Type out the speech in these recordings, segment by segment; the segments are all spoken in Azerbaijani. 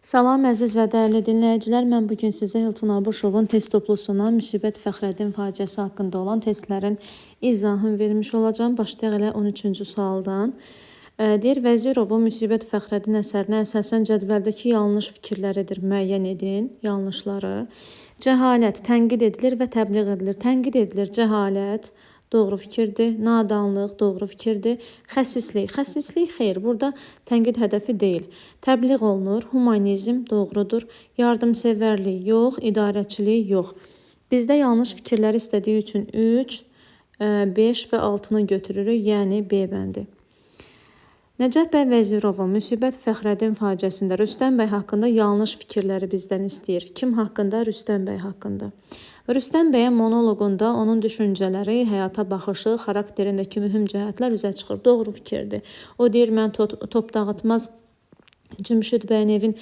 Salam əziz və dəyərli dinləyicilər, mən bu gün sizə Hilton Abışovun test toplusundan Müsibət Fəxrəddin faciəsi haqqında olan testlərin izahını vermiş olacağam. Başlayaq elə 13-cü sualdan. Deyir, Vəzirovun Müsibət Fəxrəddin əsərinə əsasən cədvəldəki yanlış fikirləridir. Müəyyən edin yanlışları. Cəhalət tənqid edilir və təbliğ edilir. Tənqid edilir cəhalət. Doğru fikirdir. Nadanlıq doğru fikirdir. Xəsislik. Xəsislik xeyr, burada tənqid hədəfi deyil. Təbliğ olunur. Humanizm doğrudur. Yardımsevərlik yox, idarəçilik yox. Bizdə yanlış fikirləri istədiyi üçün 3, 5 və 6-nı götürürük, yəni B bəndi. Nəcəf bəy Vəzirovun Müsibət Fəxrəddin faciəsində Rüstəm bəy haqqında yanlış fikirləri bizdən istəyir. Kim haqqında? Rüstəm bəy haqqında. Rüstəm bəyin monoloqunda onun düşüncələri, həyata baxışı, xarakterindəki mühüm cəhətlər üzə çıxır. Doğru fikirdir. O deyir, mən top dağıtmaz Cümşüd bəyin evin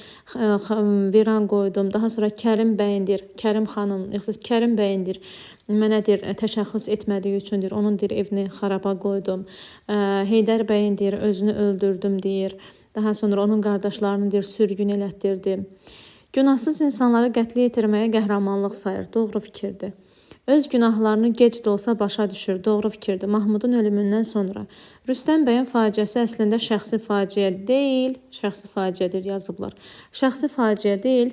viran qoydum. Daha sonra Kərim bəyin deyir, Kərim xanım, yoxsa Kərim bəyin deyir, mənə deyir, təşəxxüs etmədiyi üçün deyir, onun deyir, evini xaraba qoydum. Heydər bəyin deyir, özünü öldürdüm deyir. Daha sonra onun qardaşlarını deyir, sürgün elətdirdim. Günahsız insanları qətlə yetirməyə qəhrəmanlıq sayır. Doğru fikirdir. Öz günahlarını gec də olsa başa düşür. Doğru fikirdir. Mahmudun ölümündən sonra. Rüstəm bəyin faciəsi əslində şəxsi faciə deyil, şəxsi faciədir yazıblar. Şəxsi faciə deyil,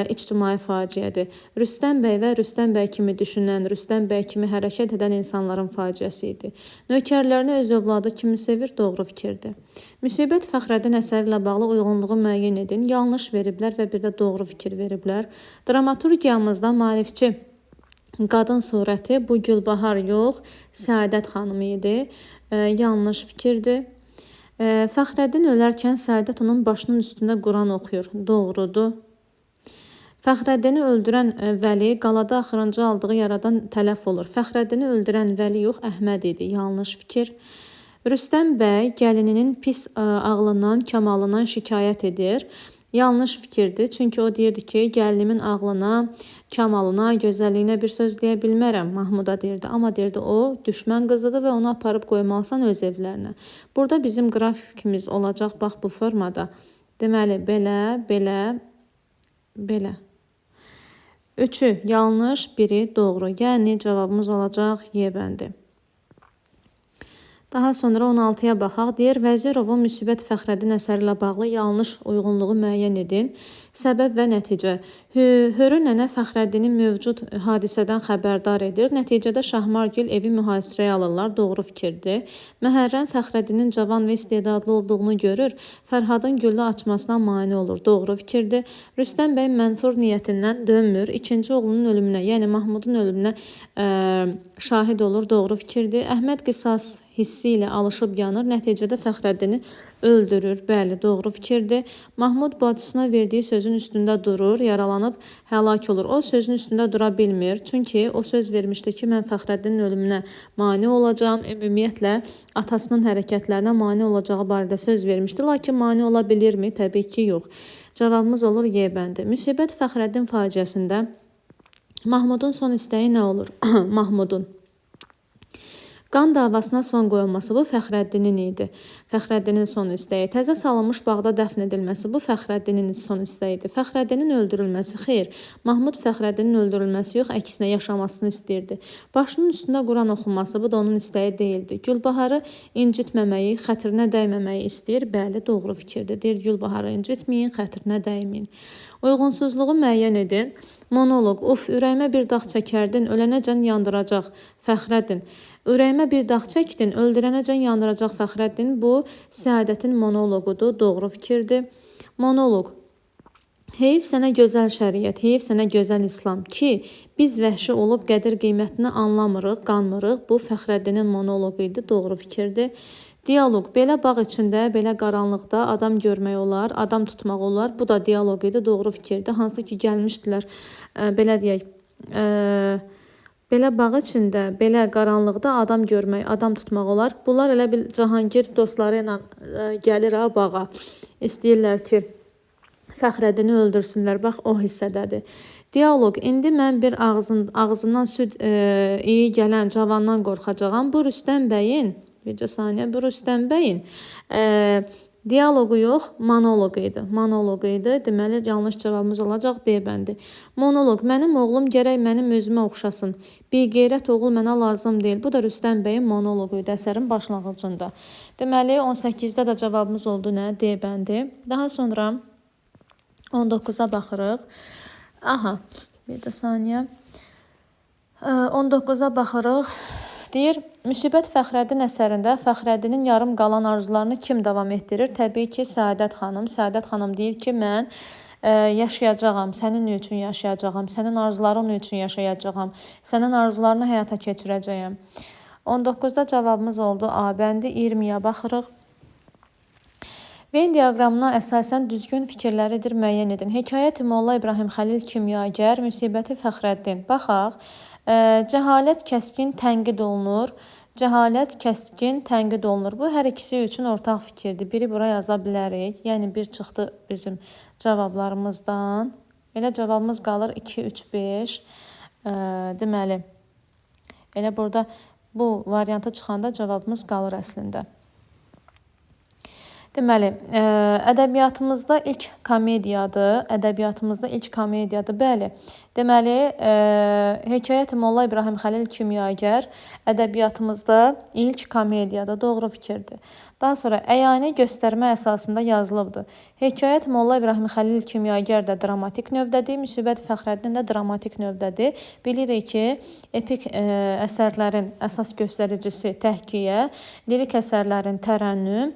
ictimai faciədir. Rüstəm bəy və Rüstəm bəy kimi düşünən, Rüstəm bəy kimi hərəkət edən insanların faciəsi idi. Nökərlərini öz övladı kimi sevir, doğru fikirdir. Müsibət Fəxrəddin əsəri ilə bağlı uyğunluğu müəyyən edin. Yanlış veriblər və bir də doğru fikir veriblər. Dramaturgiyamızda maarifçi qadın surəti bu Gülbahar yox, Səadət xanım idi. Yanlış fikirdir. Fəxrəddin ölərkən Səadət onun başının üstündə Quran oxuyur. Doğrudur. Fəxrəddini öldürən Vəli qalada axırıncı aldığı yaradan tələf olur. Fəxrəddini öldürən Vəli yox, Əhməd idi. Yanlış fikir. Rüstəm bəy gəlininin pis ağlından, kamalından şikayət edir. Yanlış fikirdir. Çünki o deyirdi ki, gəlinimin ağlına, kamalına, gözəlliyinə bir söz deyə bilmərəm, Mahmuda deyirdi. Amma deyirdi, o düşmən qızıdır və onu aparıb qoymalısan öz evlərinə. Burada bizim qrafikimiz olacaq, bax bu formada. Deməli, belə, belə, belə. 3-ü yanlış, 1-i doğru. Yəni, cavabımız olacaq Y bəndi. Daha sonra 16-ya baxaq. Deyir, Vəzirovun Müsibət Fəxrəddin əsəri ilə bağlı yanlış uyğunluğu müəyyən edin. Səbəb və nəticə. Hörü nənə Fəxrəddini mövcud hadisədən xəbərdar edir. Nəticədə Şahmargil evi mühasirəyə alırlar. Doğru fikirdir. Məhərrəm Fəxrəddinin cavan və istedadlı olduğunu görür. Fərhadın güllə açmasına mane olur. Doğru fikirdir. Rüstəm bəy mənfur niyyətindən dönmür. İkinci oğlunun ölümünə, yəni Mahmudun ölümünə şahid olur. Doğru fikirdir. Əhməd qisas hissi ilə alışıb yanır. Nəticədə Fəxrəddini öldürür. Bəli, doğru fikirdir. Mahmud bacısına verdiyi sözün üstündə durur, yaralanıb həlak olur. O sözün üstündə dura bilmir. Çünki o söz vermişdi ki, mən Fəxrəddinin ölümünə mane olacağam. Ümumiyyətlə, atasının hərəkətlərinə mane olacağı barədə söz vermişdi. Lakin mane ola bilirmi? Təbii ki, yox. Cavabımız olur Y bəndi. Müsibət Fəxrəddin faciəsində Mahmudun son istəyi nə olur? Mahmudun qan davasına son qoyulması bu Fəxrəddinin idi. Fəxrəddinin son istəyi. Təzə salınmış bağda dəfn edilməsi bu Fəxrəddinin son istəyi idi. Fəxrəddinin öldürülməsi xeyr. Mahmud Fəxrəddinin öldürülməsi yox, əksinə yaşamasını istəyirdi. Başının üstündə Quran oxunması bu da onun istəyi deyildi. Gülbaharı incitməməyi, xətrinə dəyməməyi istəyir. Bəli, doğru fikirdir. Deyir, Gülbaharı incitməyin, xətrinə dəyməyin. Uyğunsuzluğu müəyyən edin. Monoloq. Uf, ürəyimə bir dağ çəkərdin, ölənəcən yandıracaq Fəxrəddin. Ürəyimə bir dağ çəkdin, öldürənəcən yandıracaq Fəxrəddin. Bu, Səadətin monoloqudur, doğru fikirdir. Monoloq. Heyf sənə gözəl şəriət, heyf sənə gözəl İslam ki, biz vəhşi olub qədir qiymətini anlamırıq, qanmırıq. Bu, Fəxrəddinin monoloqu idi, doğru fikirdir. Dialoq. Belə bağ içində, belə qaranlıqda adam görmək olar, adam tutmaq olar. Bu da dialoq idi, doğru fikirdir. Hansı ki, gəlmişdilər, belə deyək, belə bağ içində, belə qaranlıqda adam görmək, adam tutmaq olar. Bunlar elə bil Cahangir dostları ilə gəlir ha bağa. İstəyirlər ki, Fəxrəddini öldürsünlər. Bax, o hissədədir. Dialoq. İndi mən bir ağzından süd iyi gələn cavandan qorxacağam. Bu Rüstəm bəyin, bircə saniyə, bu Rüstəm bəyin Dialoqu yox, monoloq idi. Monoloq idi. Deməli, yanlış cavabımız olacaq D bəndi. Monoloq. Mənim oğlum gərək mənim özümə oxşasın. Bir qeyrət oğul mənə lazım deyil. Bu da Rüstəm bəyin monoloqu idi əsərin başlanğıcında. Deməli, 18-də də cavabımız oldu nə? D bəndi. Daha sonra 19-a baxırıq. Aha, bir də saniyə. 19-a baxırıq. Deyir, Müsibət Fəxrəddin əsərində Fəxrəddinin yarım qalan arzularını kim davam etdirir? Təbii ki, Səadət xanım. Səadət xanım deyir ki, mən yaşayacağam, sənin üçün yaşayacağam, sənin arzuların üçün yaşayacağam, sənin arzularını həyata keçirəcəyəm. 19-da cavabımız oldu A bəndi. 20-yə baxırıq. Venn diaqramına əsasən düzgün fikirləridir müəyyən edin. Hekayət Molla İbrahim Xəlil Kimyagər, Müsibəti Fəxrəddin. Baxaq. Cəhalət kəskin tənqid olunur. Cəhalət kəskin tənqid olunur. Bu hər ikisi üçün ortaq fikirdir. Biri bura yaza bilərik. Yəni bir çıxdı bizim cavablarımızdan. Elə cavabımız qalır 2, 3, 5. Deməli, elə burada bu variantı çıxanda cavabımız qalır əslində. Deməli, ədəbiyyatımızda ilk komediyadır. Ədəbiyyatımızda ilk komediyadır. Bəli. Deməli, Hekayət Molla İbrahim Xəlil Kimyagər ədəbiyyatımızda ilk komediyadır. Doğru fikirdir. Daha sonra əyani göstərmə əsasında yazılıbdır. Hekayət Molla İbrahim Xəlil Kimyagər də dramatik növdədir. Müsibət Fəxrəddin də dramatik növdədir. Bilirik ki, epik əsərlərin əsas göstəricisi təhkiyə, lirik əsərlərin tərənnüm,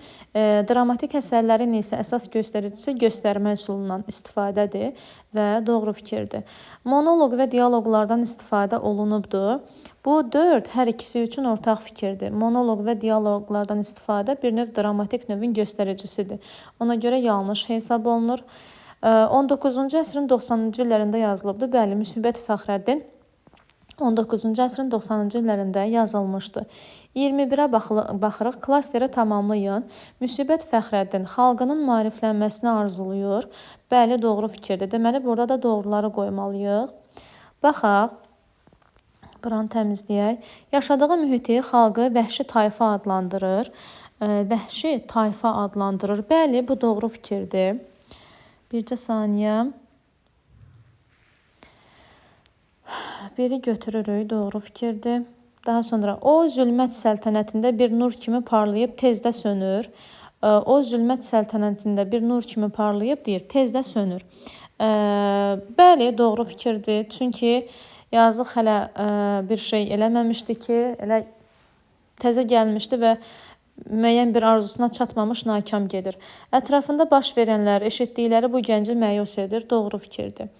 dramatik əsərlərin isə əsas göstəricisi göstərmə üsulundan istifadədir və doğru fikirdir. Monoloq və dialoqlardan istifadə olunubdur. Bu 4 hər ikisi üçün ortaq fikirdir. Monoloq və dialoqlardan istifadə bir növ dramatik növün göstəricisidir. Ona görə yanlış hesab olunur. 19-cu əsrin 90-cı illərində yazılıbdır. Bəli, Müsibət Fəxrəddin 19-cu əsrin 90-cı illərində yazılmışdı. 21-ə baxırıq. Klasteri tamamlayın. Müsibət Fəxrəddin xalqının maariflənməsini arzulayır. Bəli, doğru fikirdir. Deməli, burada da doğruları qoymalıyıq. Baxaq. Buranı təmizləyək. Yaşadığı mühiti xalqı vəhşi tayfa adlandırır. Vəhşi tayfa adlandırır. Bəli, bu doğru fikirdir. Bircə saniyə. Biri götürürük, doğru fikirdir. Daha sonra o zülmət səltənətində bir nur kimi parlayıb tez də sönür. O zülmət səltənətində bir nur kimi parlayıb deyir, tez də sönür. Bəli, doğru fikirdir. Çünki yazıq hələ bir şey eləməmişdi ki, elə təzə gəlmişdi və müəyyən bir arzusuna çatmamış nakam gedir. Ətrafında baş verənlər, eşitdikləri bu gənci məyus edir. Doğru fikirdir.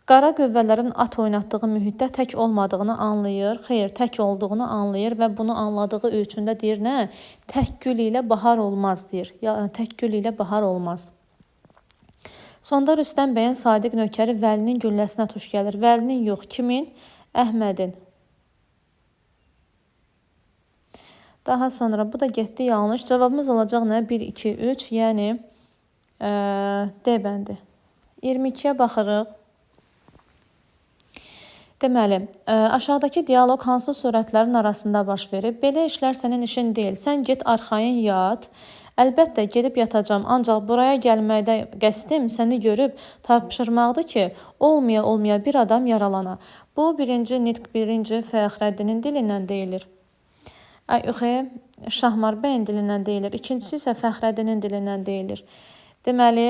Qara qüvvələrin at oynatdığı mühitdə tək olmadığını anlayır. Xeyr, tək olduğunu anlayır və bunu anladığı üçün də deyir nə? Tək gül ilə bahar olmaz deyir. Yəni tək gül ilə bahar olmaz. Sonda Rüstəm bəyin sadiq nökəri Vəlinin gülləsinə tuş gəlir. Vəlinin yox, kimin? Əhmədin. Daha sonra bu da getdi yanlış. Cavabımız olacaq nə? 1, 2, 3, yəni D bəndi. 22-yə baxırıq. Deməli, aşağıdakı dialoq hansı surətlərin arasında baş verib? Belə işlər sənin işin deyil. Sən get arxayın yat. Əlbəttə, gedib yatacam. Ancaq buraya gəlməkdə qəsdim səni görüb tapşırmaqdır ki, olmaya-olmaya bir adam yaralana. Bu, birinci nitq, birinci Fəxrəddinin dilindən deyilir. Ay, yox, Şahmar bəyin dilindən deyilir. İkincisi isə Fəxrəddinin dilindən deyilir. Deməli,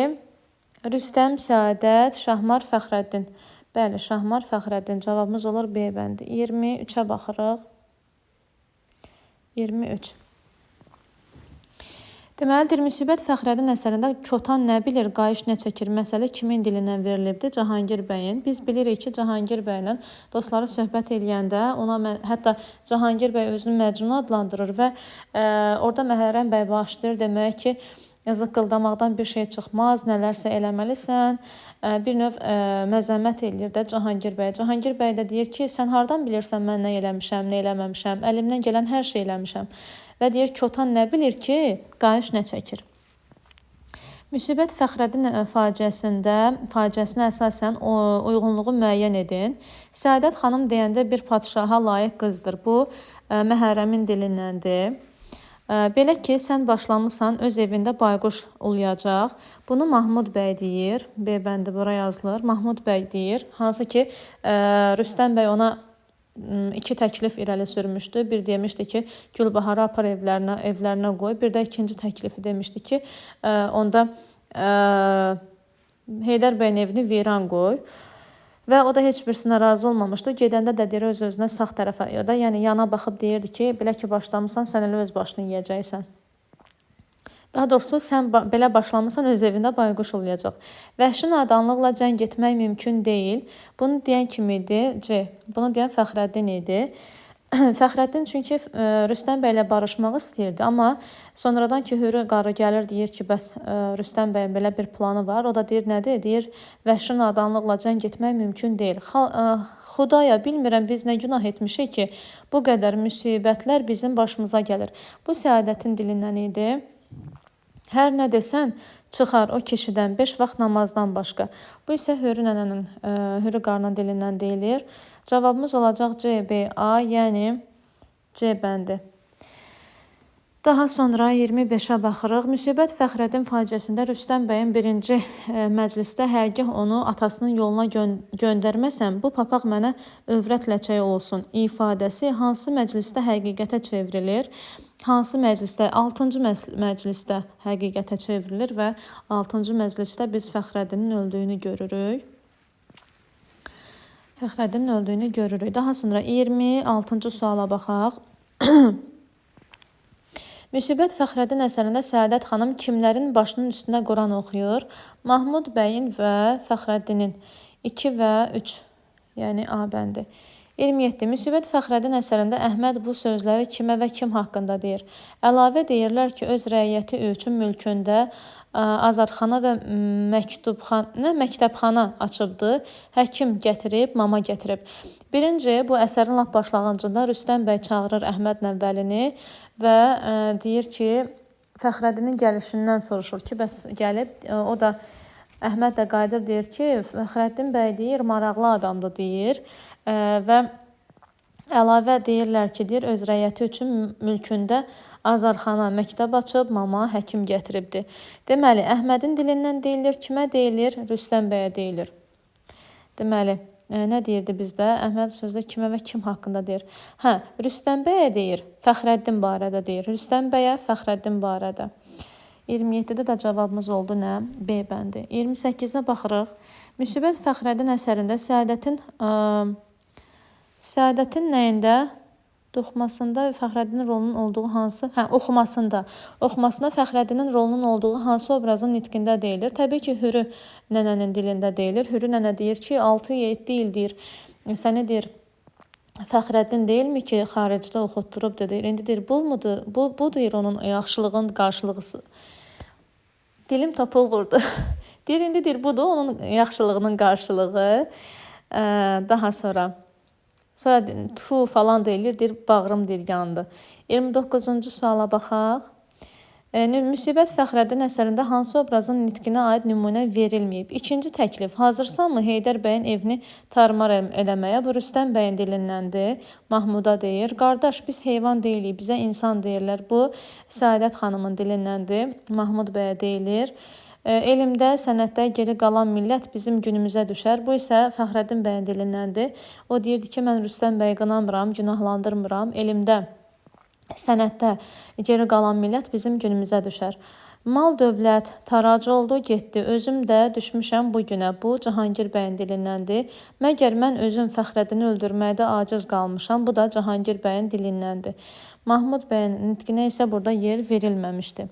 Rüstəm, Səadət, Şahmar, Fəxrəddin. Bəli, Şahmar, Fəxrəddin. Cavabımız olur B bəndi. 23-ə baxırıq. 23. Deməlidir, Müsibət Fəxrəddin əsərində Kotan nə bilir, qayış nə çəkir məsələ kimin dilindən verilibdir? Cahangir bəyin. Biz bilirik ki, Cahangir bəylə dostları söhbət eləyəndə ona hətta Cahangir bəy özünü Məcnun adlandırır və orada Məhərrəm bəy başlayır demək ki, zıqqıldamaqdan bir şey çıxmaz, nələrsə eləməlisən. Bir növ məzəmmət eləyir də Cahangir bəy. Cahangir bəy də deyir ki, sən hardan bilirsən mən nə eləmişəm, nə eləməmişəm, əlimdən gələn hər şey eləmişəm. Və deyir, Kotan nə bilir ki, qayış nə çəkir. Müsibət Fəxrəddin faciəsinə əsasən uyğunluğu müəyyən edin. Səadət xanım deyəndə bir padşaha layiq qızdır. Bu, Məhərrəmin dilindəndir. Belə ki, sən başlamısan, öz evində bayquş uluyacaq. Bunu Mahmud bəy deyir. B bəndi bura yazılır. Mahmud bəy deyir. Hansı ki, Rüstəm bəy ona iki təklif irəli sürmüşdü. Bir demişdi ki, Gülbaharı apar evlərinə qoy. Bir də ikinci təklifi demişdi ki, onda Heydər bəyin evini viran qoy. Və o da heç birisinə razı olmamışdı. Gedəndə də deyir öz-özünə sağ tərəfə ya da yəni yana baxıb deyirdi ki, belə ki başlamısan, sən elə öz başını yeyəcəksən. Daha doğrusu sən belə başlamısan, öz evində bayquş uluyacaq. Vəhşi nadanlıqla cəng etmək mümkün deyil. Bunu deyən kim idi? C. Bunu deyən Fəxrəddin idi. Fəxrəddin çünki Rüstəm bəylə barışmaq istəyirdi, amma sonradan ki Hürü qarı gəlir deyir ki, bəs Rüstəm bəyin belə bir planı var. O da deyir nədir? Deyir vəhşi nadanlıqla cəng etmək mümkün deyil. Xudaya, bilmirəm biz nə günah etmişik ki, bu qədər müsibətlər bizim başımıza gəlir. Bu Səadətin dilindən idi. Hər nə desən çıxar o kişidən 5 vaxt namazdan başqa. Bu isə Hürü nənənin, Hürü qarının dilindən deyilir. Cavabımız olacaq C, B, A, yəni C bəndi. Daha sonra 25-ə baxırıq. Müsibət Fəxrəddin faciəsində Rüstəm bəyin birinci məclisdə hərgah onu atasının yoluna göndərməsəm, bu papaq mənə övrət ləçəyi olsun ifadəsi hansı məclisdə həqiqətə çevrilir? Hansı məclisdə? 6-cı məclisdə həqiqətə çevrilir və 6-cı məclisdə biz Fəxrəddinin öldüyünü görürük. Fəxrəddinin öldüyünü görürük. Daha sonra 26-cı suala baxaq. Müsibət Fəxrəddin əsərində Səadət xanım kimlərin başının üstünə Quran oxuyur? Mahmud bəyin və Fəxrəddinin. 2 və 3, yəni A bəndi. 27. Müsibət Fəxrəddin əsərində Əhməd bu sözləri kimə və kim haqqında deyir? Əlavə deyirlər ki, öz rəiyyəti üçün mülkündə azarxana və məktəbxana açıbdı, həkim gətirib, mama gətirib. Birinci, bu əsərin lap başlanğıcında Rüstəm bəy çağırır Əhmədlə Vəlini və deyir ki, Fəxrəddinin gəlişindən soruşur ki, bəs gəlib, o da Əhməd də qayıdır, deyir ki, Fəxrəddin bəy deyir, maraqlı adamdır deyir və əlavə deyirlər ki, deyir, öz rəiyyəti üçün mülkündə azarxana, məktəb açıb, mama, həkim gətiribdir. Deməli, Əhmədin dilindən deyilir, kimə deyilir? Rüstəm bəyə deyilir. Deməli, nə deyirdi bizdə? Əhməd sözdə kimə və kim haqqında deyir? Hə, Rüstəm bəyə deyir, Fəxrəddin barədə deyir. Rüstəm bəyə, Fəxrəddin barədə. 27-də də cavabımız oldu nə? B bəndi. 28-ə baxırıq. Müsibət Fəxrəddin əsərində Səadətin nəyində? Toxumasında Fəxrəddinin rolunun olduğu hansı? Hə, oxumasında. Oxumasında Fəxrəddinin rolunun olduğu hansı obrazın nitqində deyilir? Təbii ki, Hürü nənənin dilində deyilir. Hürü nənə deyir ki, 6-7 il deyir. Səni deyir, Fəxrəddin deyilmi ki, xaricdə oxutdurub deyir. İndi deyir, bu mudur? Bu deyir onun yaxşılığın qarşılığı. Dilim topuq vurdu. Deyir, indi deyir, budur onun yaxşılığının qarşılığı. Daha sonra tu falan deyilir, deyir, bağrım deyir, yandı. 29-cu suala baxaq. Müsibət Fəxrəddin əsərində hansı obrazın nitqinə aid nümunə verilməyib? İkinci təklif, hazırsanmı Heydər bəyin evini tarmar eləməyə? Bu Rüstəm bəyin dilindəndir. Mahmuda deyir, qardaş biz heyvan deyilik, bizə insan deyirlər. Bu Səadət xanımın dilindəndir. Mahmud bəyə deyilir. Elmdə, sənətdə geri qalan millət bizim günümüzə düşər. Bu isə Fəxrəddin bəyin dilindəndir. O deyirdi ki, mən Rüstəm bəyi qınamıram, günahlandırmıram. Elmdə, sənətdə geri qalan millət bizim günümüzə düşər. Mal dövlət tarac oldu, getdi. Özüm də düşmüşəm bu günə. Bu Cahangir bəyin dilindəndir. Məgər mən özüm Fəxrəddini öldürməkdə aciz qalmışam. Bu da Cahangir bəyin dilindəndir. Mahmud bəyin nitqinə isə burada yer verilməmişdi.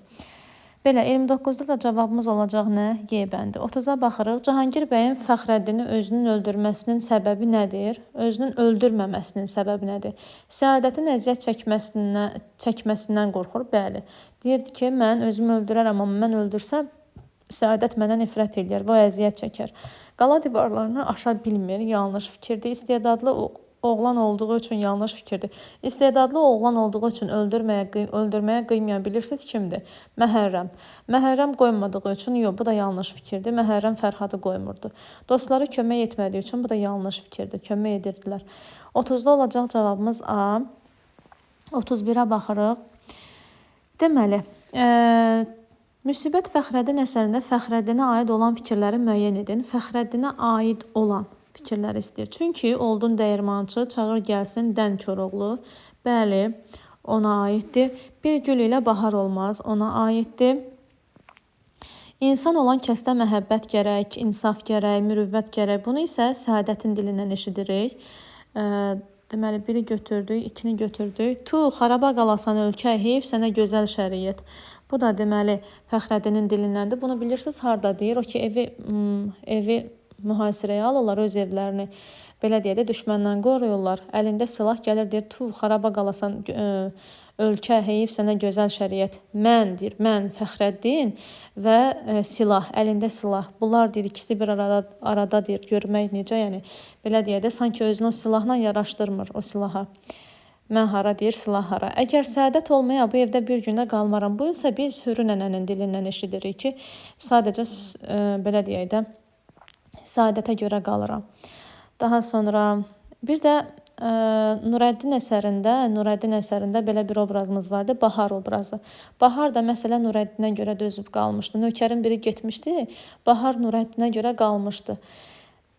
Belə, 29-da da cavabımız olacaq nə? G bəndi. 30-a baxırıq. Cahangir bəyin Fəxrəddini özünün öldürməsinin səbəbi nədir? Özünün öldürməməsinin səbəbi nədir? Səadətin əziyyət çəkməsindən qorxur. Bəli. Deyirdi ki, mən özümü öldürərəm, amma mən öldürsəm, Səadət mənə nifrət eləyər və o əziyyət çəkər. Qala divarlarını aşa bilmir. Yanlış fikirdir. İstedadlı oğlan olduğu üçün yanlış fikirdir. İstedadlı oğlan olduğu üçün öldürməyə qıymayan bilirsiniz kimdir? Məhərrəm. Məhərrəm qoymadığı üçün yox, bu da yanlış fikirdir. Məhərrəm Fərhadı qoymurdu. Dostları kömək etmədiyi üçün bu da yanlış fikirdir. Kömək edirdilər. 30-da olacaq cavabımız A. 31-ə baxırıq. Deməli, Müsibət Fəxrəddin əsərində Fəxrəddinə aid olan fikirləri müəyyən edin. Fəxrəddinə aid olan fikirləri istəyir. Çünki oldun dəyirmançı, çağır gəlsin dən Koroğlu. Bəli, ona aiddir. Bir gül ilə bahar olmaz, ona aiddir. İnsan olan kəsdə məhəbbət gərək, insaf gərək, mürüvvət gərək. Bunu isə Səadətin dilindən eşidirik. Deməli, biri götürdük, ikini götürdük. Tu, xaraba qalasan ölkə, heyf sənə gözəl şəriət. Bu da deməli Fəxrəddinin dilindəndir. Bunu bilirsiniz harda deyir? O ki, evi mühasirəyə alırlar, öz evlərini. Belə deyək də, düşməndən qoruyurlar. Əlində silah gəlir, deyir, tu, xaraba qalasan ölkə, heyif sənə gözəl şəriət. Mən, deyir, mən Fəxrəddin və silah, əlində silah. Bunlar, deyir, ikisi bir arada deyir, görmək necə, yəni belə deyək də, sanki özünü o silahla yaraşdırmır, o silaha. Mən hara, deyir, silah hara. Əgər səadət olmaya bu evdə bir gündə qalmaram. Bu isə biz Hürü nənənin dilindən eşidirik ki, sadəcə belə deyək də, səadətə görə qalıram. Daha sonra bir də Nurəddin əsərində belə bir obrazımız vardı, Bahar obrazı. Bahar da məsələ Nurəddinə görə dözüb qalmışdı. Nökərin biri getmişdi, Bahar Nurəddinə görə qalmışdı.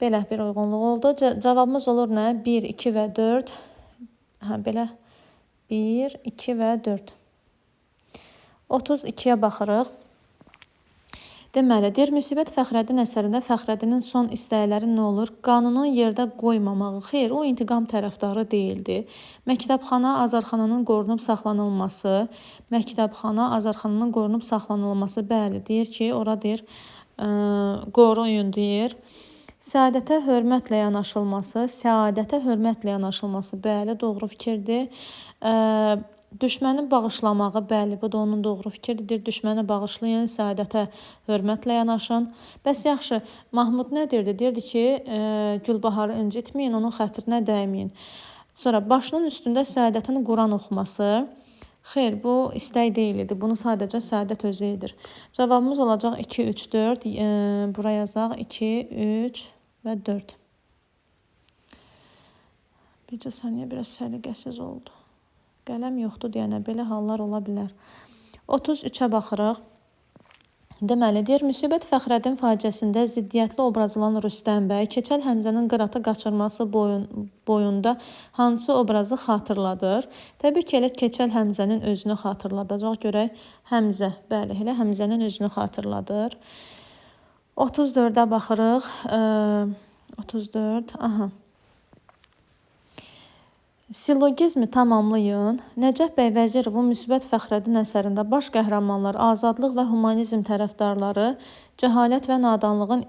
Belə bir uyğunluq oldu. Cavabımız olur nə? 1, 2 və 4. Hə, belə 1, 2 və 4. 32-yə baxırıq. Deməli, deyir, Müsibət Fəxrəddin əsərində Fəxrəddinin son istəkləri nə olur? Qanını yerdə qoymamağı. Xeyr, o intiqam tərəfdarı deyildi. Məktəbxana, azarxananın qorunub saxlanılması. Məktəbxana, azarxananın qorunub saxlanılması. Bəli, deyir ki, ora deyir, qoruyun deyir. Səadətə hörmətlə yanaşılması. Səadətə hörmətlə yanaşılması. Bəli, doğru fikirdir. Düşməni bağışlamağı, bəli, bu da onun doğru fikirdir. Deyir, düşməni bağışlayın, səadətə hörmətlə yanaşın. Bəs yaxşı, Mahmud nə deyirdi? Deyirdi ki, Gülbaharı incitməyin, onun xətrinə dəyməyin. Sonra başının üstündə səadətin Quran oxuması. Xeyr, bu istək deyil idi. Bunu sadəcə səadət özü edir. Cavabımız olacaq 2, 3, 4. Bura yazaq 2, 3 və 4. Bircə saniyə biraz səliqəsiz oldu. Qələm yoxdur deyənə belə hallar ola bilər. 33-ə baxırıq. Deməli, deyir, Müsibət Fəxrəddin faciəsində ziddiyyətli obraz olan Rüstəm bəy Keçəl Həmzənin qıratı qaçırması boyunda hansı obrazı xatırladır? Təbii ki, elə Keçəl Həmzənin özünü xatırladacaq. Görək, Həmzə, bəli, elə Həmzənin özünü xatırladır. 34-ə baxırıq. 34, aha. Sillogizmi tamamlayın. Nəcəf bəy Vəzirovun Müsibət Fəxrəddin əsərində baş qəhrəmanlar azadlıq və humanizm tərəfdarları, cəhalət və nadanlığın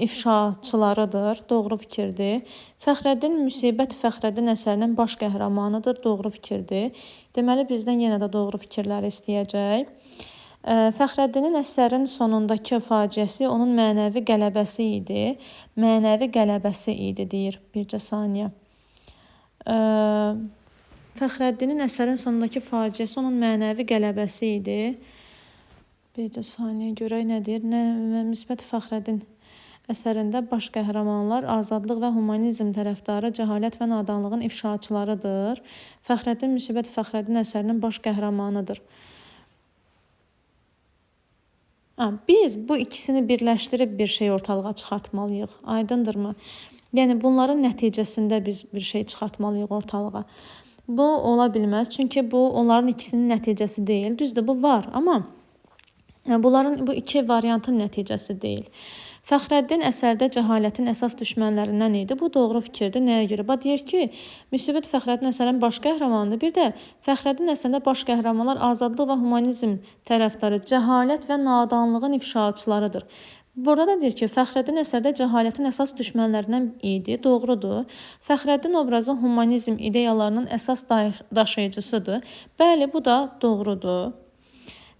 ifşaçılarıdır. Doğru fikirdir. Fəxrəddin Müsibət Fəxrəddin əsərinin baş qəhrəmanıdır. Doğru fikirdir. Deməli, bizdən yenə də doğru fikirləri istəyəcək. Fəxrəddinin əsərin sonundakı faciəsi onun mənəvi qələbəsi idi. Mənəvi qələbəsi idi, deyir. Bircə saniyə. Fəxrəddinin əsərin sonundakı faciəsi onun mənəvi qələbəsi idi. Bircə saniyə görək nə deyir. Müsbət Fəxrəddin əsərində baş qəhrəmanlar azadlıq və humanizm tərəfdarı, cəhalət və nadanlığın ifşaçılarıdır. Fəxrəddin Müsibət Fəxrəddin əsərinin baş qəhrəmanıdır. Biz bu ikisini birləşdirib bir şey ortalığa çıxartmalıyıq. Aydındırmı? Yəni, bunların nəticəsində biz bir şey çıxartmalıyıq ortalığa. Bu ola bilməz. Çünki bu onların ikisinin nəticəsi deyil. Düzdür, bu var. Amma bunların bu iki variantın nəticəsi deyil. Fəxrəddin əsərdə cəhalətin əsas düşmənlərindən idi. Bu doğru fikirdir. Nəyə görə? Bax, deyir ki, Müsibət Fəxrəddin əsərinin baş qəhrəmanıdır. Bir də Fəxrəddin əsərində baş qəhrəmanlar azadlıq və humanizm tərəfdarı, cəhalət və nadanlığın ifşaçılarıdır. Burada da deyir ki, Fəxrəddin əsərdə cəhalətin əsas düşmənlərindən idi. Doğrudur. Fəxrəddin obrazı humanizm ideyalarının əsas daşıyıcısıdır. Bəli, bu da doğrudur.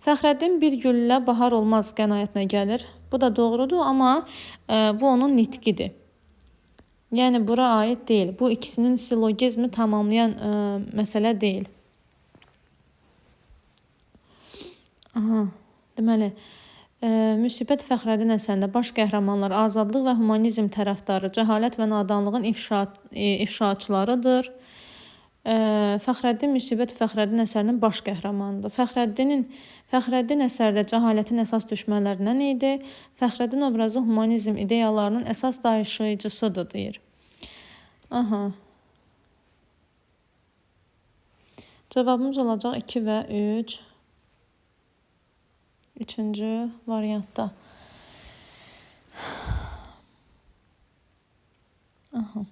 Fəxrəddin bir güllə bahar olmaz qənaətinə gəlir. Bu da doğrudur, amma bu onun nitqidir. Yəni, bura aid deyil. Bu ikisinin sillogizmi tamamlayan məsələ deyil. Aha, deməli, Müsibət Fəxrəddin əsərində baş qəhrəmanlar azadlıq və humanizm tərəfdarı, cəhalət və nadanlığın ifşaçılarıdır. Fəxrəddin Müsibət Fəxrəddin əsərinin baş qəhrəmanıdır. Fəxrəddin əsərdə cəhalətin əsas düşmənlərindən idi. Fəxrəddin obrazı humanizm ideyalarının əsas daşıyıcısıdır deyir. Aha. Cavabımız olacaq 2 və 3. Üçüncü variantda. Aha.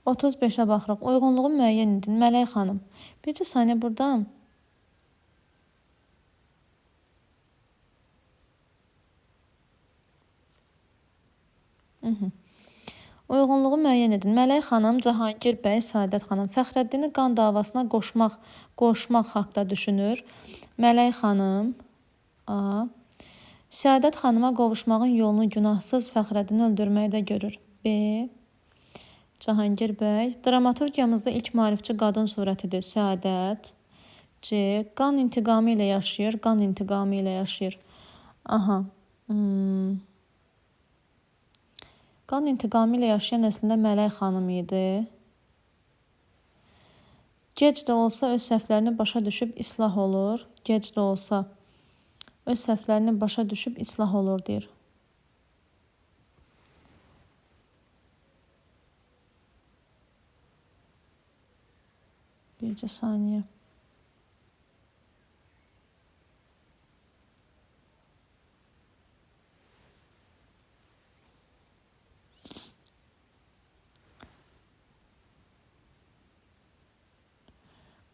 35-ə baxırıq. Uyğunluğu müəyyən edin. Mələk xanım. Bircə saniyə buradan. Uyğunluğu müəyyən edin. Mələk xanım, Cahangir bəy, Səadət xanım Fəxrəddini qan davasına qoşmaq haqda düşünür. Mələk xanım A. Səadət xanıma qovuşmağın yolunu günahsız Fəxrəddini öldürməkdə görür. B. Cahangir bəy. Dramaturgiyamızda ilk maarifçi qadın surətidir. Səadət. C. Qan intiqamı ilə yaşayır. Qan intiqamı ilə yaşayır. Aha. Qan intiqamı ilə yaşayan əslində Mələk xanım idi. Gec də olsa öz səhvlərini başa düşüb islah olur. Gec də olsa öz səhvlərini başa düşüb islah olur deyir. Bircə saniyə.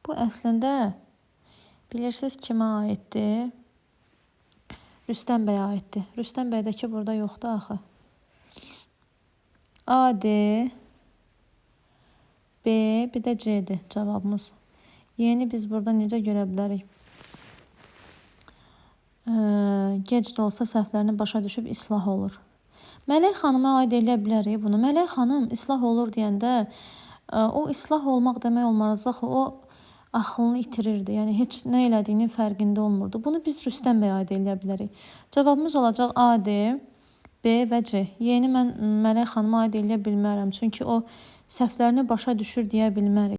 Bu əslində bilirsiniz kimə aiddir? Rüstəm bəyə aiddir. Rüstəm bəydəki burada yoxdur axı. A, D, B, bir də C-dir cavabımız. Yeni biz burada necə görə bilərik? Gec də olsa səhvlərini başa düşüb islah olur. Mələk xanıma aid eləyə bilərik bunu. Mələk xanım islah olur deyəndə o islah olmaq demək olmaz. Axı o axlını itirirdi. Yəni heç nə elədiyinin fərqində olmurdu. Bunu biz Rüstəm bəyə aid eləyə bilərik. Cavabımız olacaq A, D, B və C. Yeni mən Mələk xanıma aid eləyə bilmərəm. Çünki o səhvlərini başa düşür deyə bilmərik.